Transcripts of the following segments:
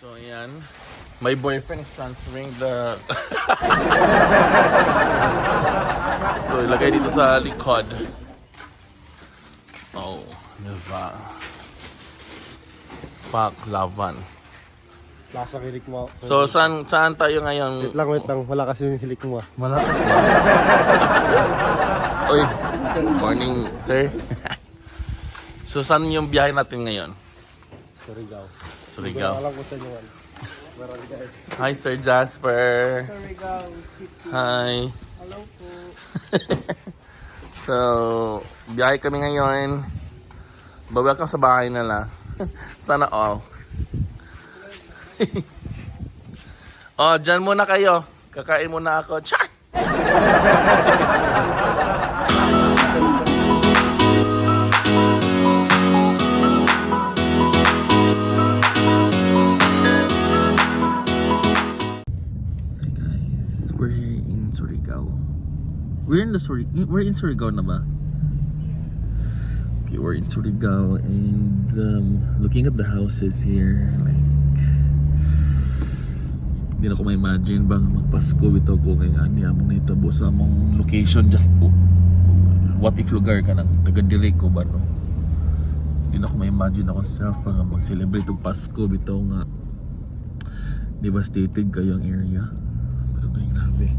So, ayan. My boyfriend is transferring the. So, ilagay dito sa likod. Oh, diba? Pak, lavan. Lasa kilik mo. So, saan tayo ngayon? Wait lang, wait lang. Wala kasi yung hilik mo ah. Malakas ba? Uy, morning, sir. So, saan yung biyahe natin ngayon? Surigao. Surigao. Hindi ko alam kung saan yung ano. Barangay. Hi, Sir Jasper. Surigao City. Hi. Hello po. So, biyahe kami ngayon. Ba-welcome sa bahay nila. Sana all. Oh, dyan muna kayo. Kakain muna ako. Char! Hi guys, we're here in Surigao. We're in Surigao na ba? Okay, we're in Surigao and looking at the houses here, like hindi na ko ma-imagine ba nga magpasko bitaw ko kay ani among nahitabo sa among location, just oh, what if lugar ka nang taga diri ko ba, no? Hindi na ko ma-imagine akong self nga mag-celebrate og Pasko bitaw nga devastated kayo ang area. Pero ba, grabe.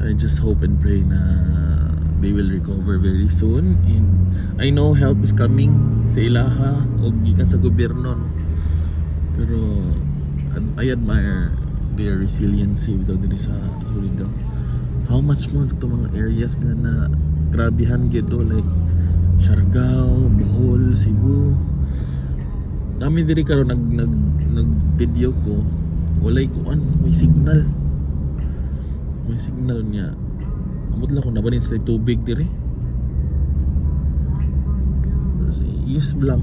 I just hope and pray na they will recover very soon and I know help is coming sa ilaha o gikan sa gobyerno, no? Pero I admire their resiliency bitaw diri sa Surigao. How much more to mga areas nga na grabihan gyud do, like Siargao, Bohol, Cebu. Nami diri karon nag nag nag video ko, walay kuan, may signal. May signal niya. Amot lang kung nabalin sila tubig diri. Yes lang,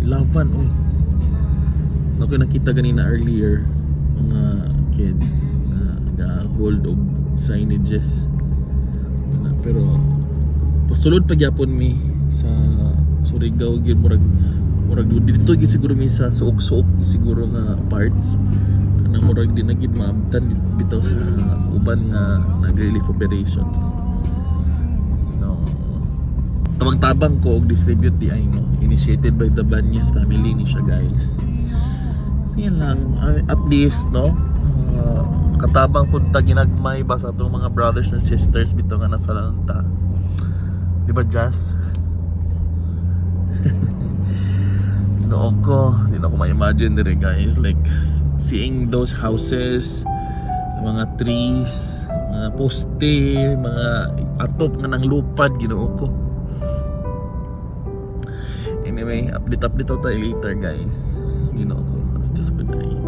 lavan oy. Ako nakita ganina earlier mga kids na ga-hold og signages. Ana, pero pasulod pa gyapon mi sa Surigao gyud, murag dito gyud siguro mi sa suok-suok siguro nga parts, kanang murag di na gyud maabtan bitaw sa uban nga nag-relief operations. Tabang-tabang ko og distribute di ay, no, initiated by the Banyas family ni siya, guys. Yun lang. Ay, at least, no, katabang punta ginagmay ba sa atong mga brothers and sisters bitaw nga nasa lanta, di ba, Jazz? Ginoo ko, hindi na ako ma-imagine dire, guys, like seeing those houses, mga trees, mga poste, mga atop nga nang lupad. Ginoo ko. Anyway, update update tayo later, guys. Ginoo ko. Just good night.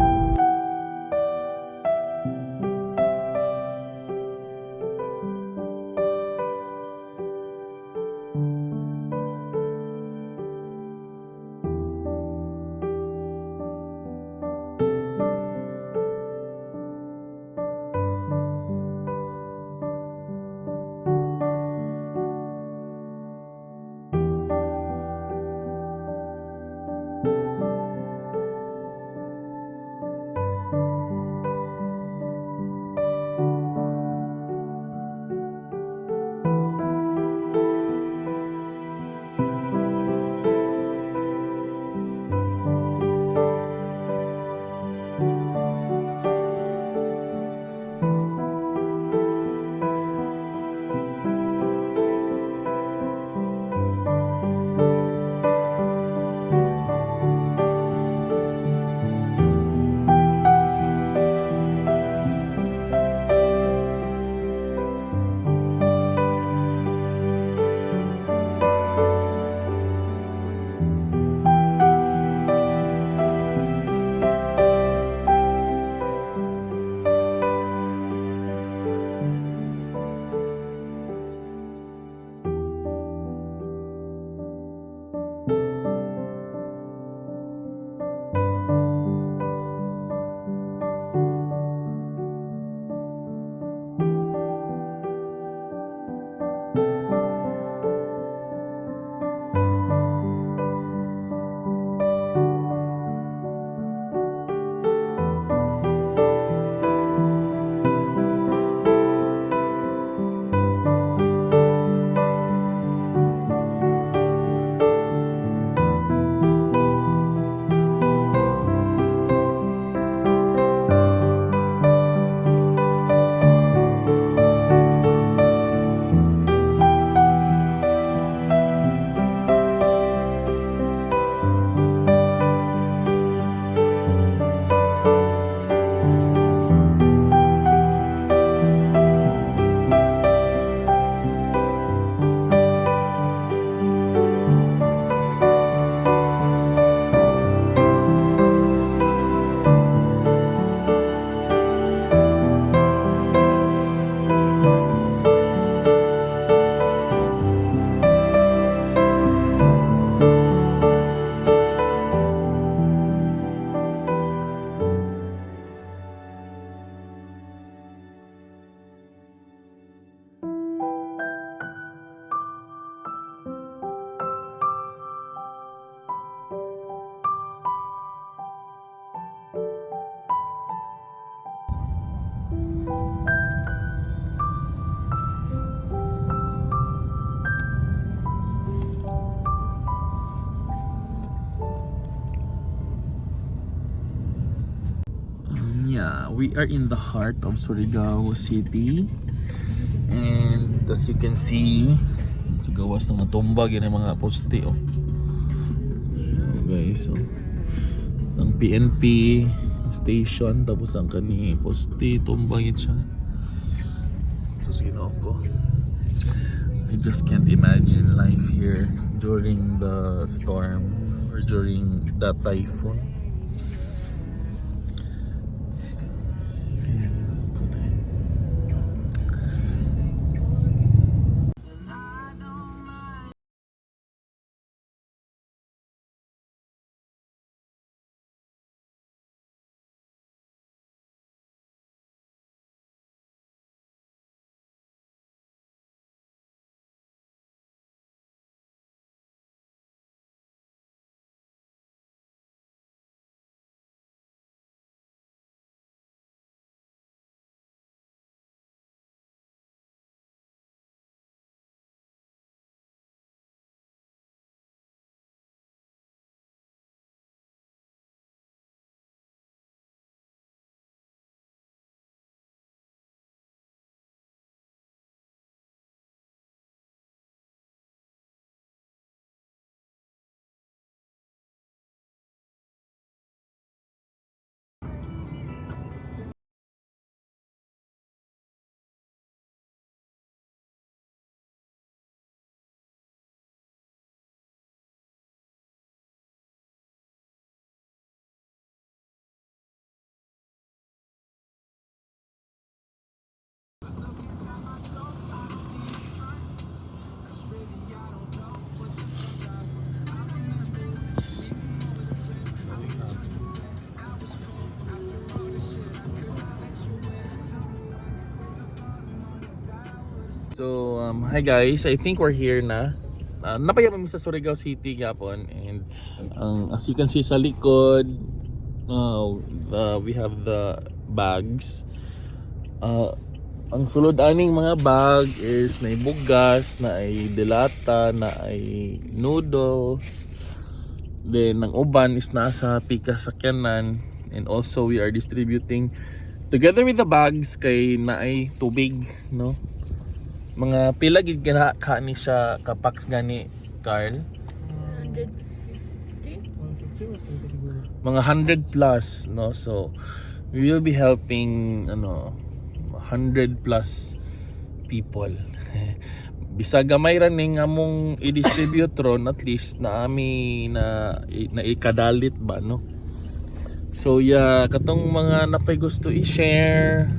Yeah, we are in the heart of Surigao City. And as you can see, sa gawas ng matumba, yun ang mga poste, oh. So, guys, oh. Ang PNP station, tapos ang kani poste, tumba yun siya. So, sino ko? I just can't imagine life here during the storm or during the typhoon. Kaya ganoon ko na yun. So, hi guys. I think we're here na. Napayama mi sa Surigao City gapon and as you can see sa likod, we have the bags. Ang sulod aning mga bag is naay bugas, naay delata, naay noodles. Then ang uban is nasa pika sakyanan and also we are distributing together with the bags kay naay tubig, no? Mga pila gid kana ka ni siya ka packs gani, Carl? 150? Mga 100 plus, no? So we will be helping ano 100 plus people. Bisag gamay ra ning among i-distribute ron, at least na ami na na ikadalit ba, no? So yeah, katong mga napay gusto i-share,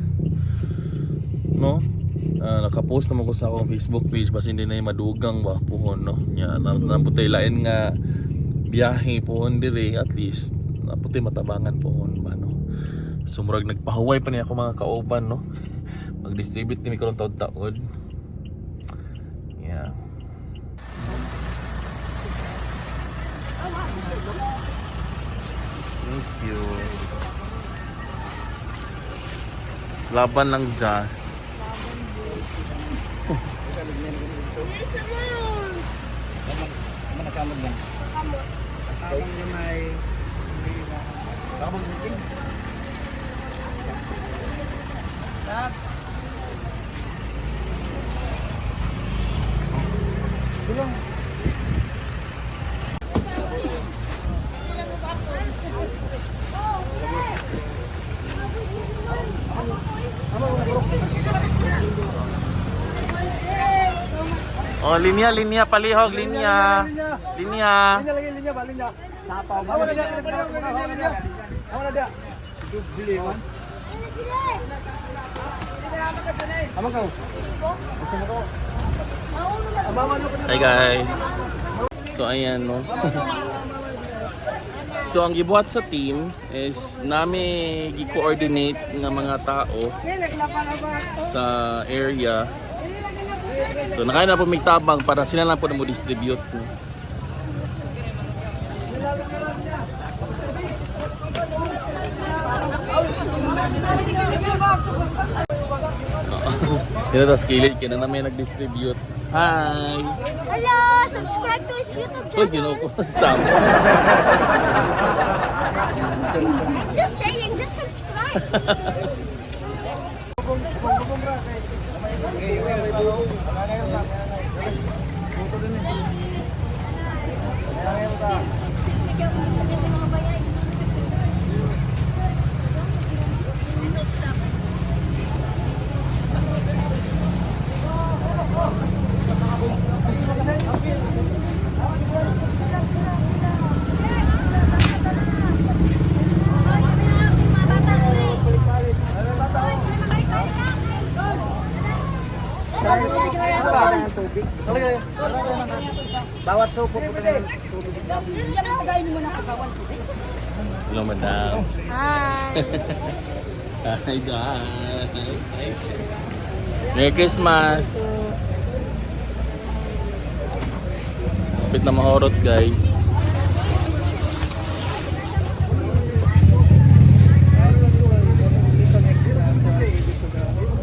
no? Nakapost naman ko sa akong Facebook page basin hindi na yung madugang ba puhon, no? Nya na naputay lain nga biyahe puhon dire, at least naputi matabangan puhon ba, no? So murag nagpahuway pa niya ako mga kauban, no? Mag-distribute ni karon taod-taod. Yeah. Thank you. Laban lang, Jazz. Oh, linya, linya, palihog, linya. Linya. Linya lagi, linya ba? Linya. Sapaw ba? Awa na dia, awa na dia. Awa na dia. Dubli man. Amang kau. Hi guys. So ayan, no. So ang gibuhat sa team is nami gi-coordinate nga mga tao sa area. So nakaya na po mig tabang para sila lang po na mo distribute. No? Dito tas kilid kina na may nag-distribute. Hi. Hello! Subscribe to his YouTube Uy, channel. ginoo ko. Sama. I'm just saying, just subscribe. Bawat suko po ng tubig. Hello, madam. Hi. Hi, guys. Nice. Merry Christmas. Kapit na mahorot, guys.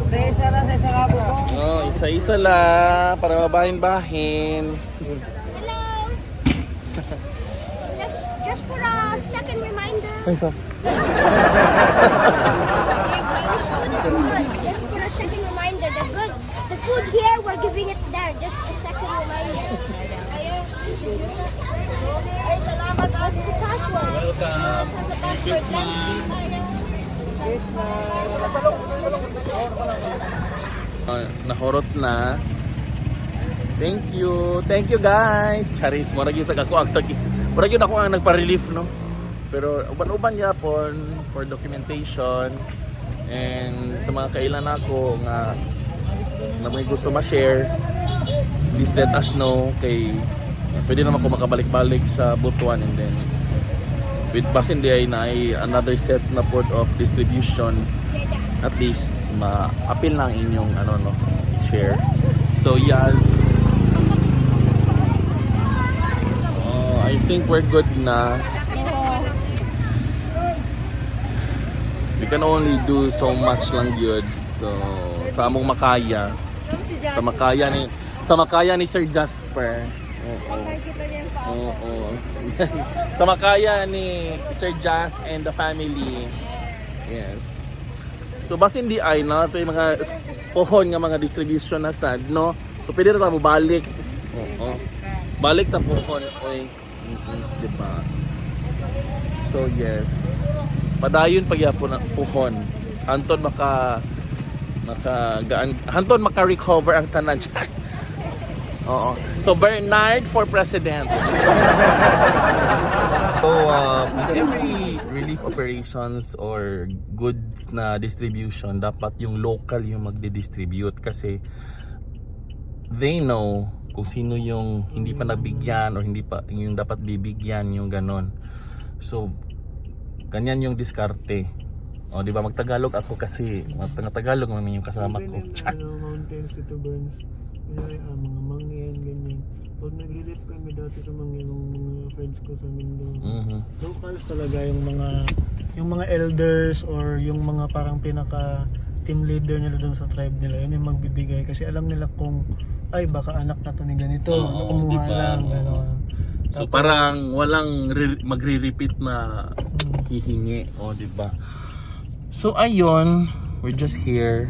Sa isa na, sa isa nga po. Oh, isa-isa lang para mabahin-bahin. Hello. Just for a second reminder. Ay, sa. This food is good. Just for a second reminder, the food here, we're giving it there. Just a second reminder. Ay, salamat. What's the password? Welcome. Merry Christmas. Nahurot na. Thank you. Thank you, guys. Charis, murag yun sa ako ang tagi. Murag yun ako ang nagpa-relief, no? Pero uban-uban yapon for documentation and sa mga kailan ako nga na may gusto ma-share, please let us know kay pwede naman ko makabalik-balik sa Butuan and then with basin di ay na ay another set na port of distribution, at least ma-appeal na ang inyong ano, no, share. So yes, oh, I think we're good na. We can only do so much lang yun. So sa among makaya, sa makaya ni Sir Jasper. Oo. Oo. Sa makaya ni Sir Jas and the family. Yes. So basin di ay na ito yung mga pohon nga mga distribution na sad, no. So pwede ra ta mo balik. Oo. Balik ta pohon oy. Di ba? So yes. Padayon pagyapon na pohon. Anton maka maka gaan hanton maka-recover ang tanan. Oo. So Bernard for president. So, every relief operations or goods na distribution, dapat yung local yung magdi-distribute kasi they know kung sino yung hindi pa nabigyan or hindi pa yung dapat bibigyan, yung ganon. So, ganyan yung diskarte. O, di ba magtagalog ako kasi mga Tagalog naman yung kasama ko. Even in, ano, mountains dito, Burns. Kunyari, mga mangyan, ganyan. Pag nag-relief kami dati sa mangyan ng mga friends ko sa Mindanao, locals talaga yung mga elders or yung mga parang pinaka team leader nila doon sa tribe nila, yun yung magbibigay kasi alam nila kung ay, baka anak na to ni ganito, Oo, na kumuha diba? lang, gano'n. So parang walang magre-repeat na hihingi, o di ba? So ayun, we're just here.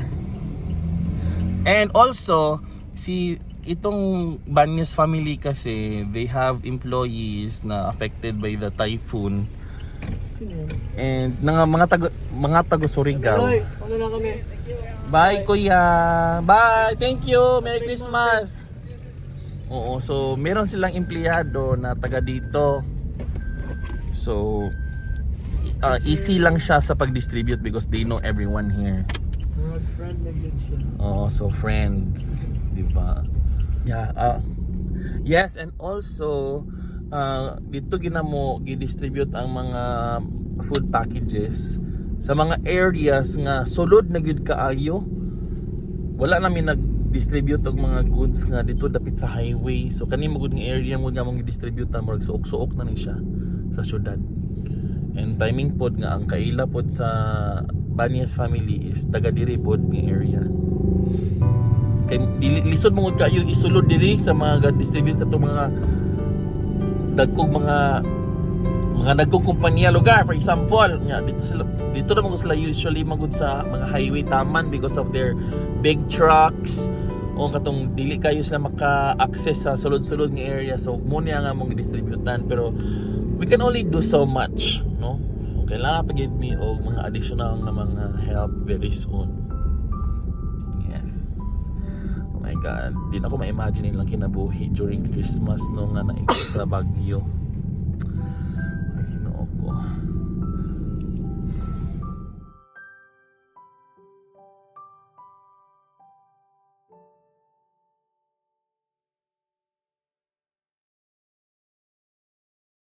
And also, si itong Banyas family kasi, they have employees na affected by the typhoon Sino yun? and mga tago Surigao. Roy, ano na kami? Bye, kuya. Bye. Thank you. Merry Christmas. Oo, so meron silang empleyado na taga dito. So easy lang siya sa pag-distribute because they know everyone here. Murag friend na gyud siya. Oo, so friends, di ba? Yeah, yes, and also dito ginamo gi-distribute ang mga food packages sa mga areas nga sulod na gyud kaayo. Wala namin nag-distribute og mga goods nga dito dapit sa highway. So kani mo gud nga area mo nga mong gi-distribute, murag suok-suok na ni siya sa syudad. And timing pod nga ang kaila pod sa Banyas family is taga diri pod nga area. Kay lisod mo gud kayo isulod diri sa mga ga-distribute katong mga dagkog mga Mga dagkong kumpanya lugar, for example, nga dito sila, dito na sila usually magud sa mga highway taman because of their big trucks o katong dili kayo sila maka-access sa sulod-sulod nga area. So mo niya nga mong distributan, pero we can only do so much, no? Kailangan pa gyud mi og mga additional nga mga help very soon. Yes. Oh my God, di na ako ma-imagine ilang kinabuhi during Christmas, no, nga naig sa Baguio.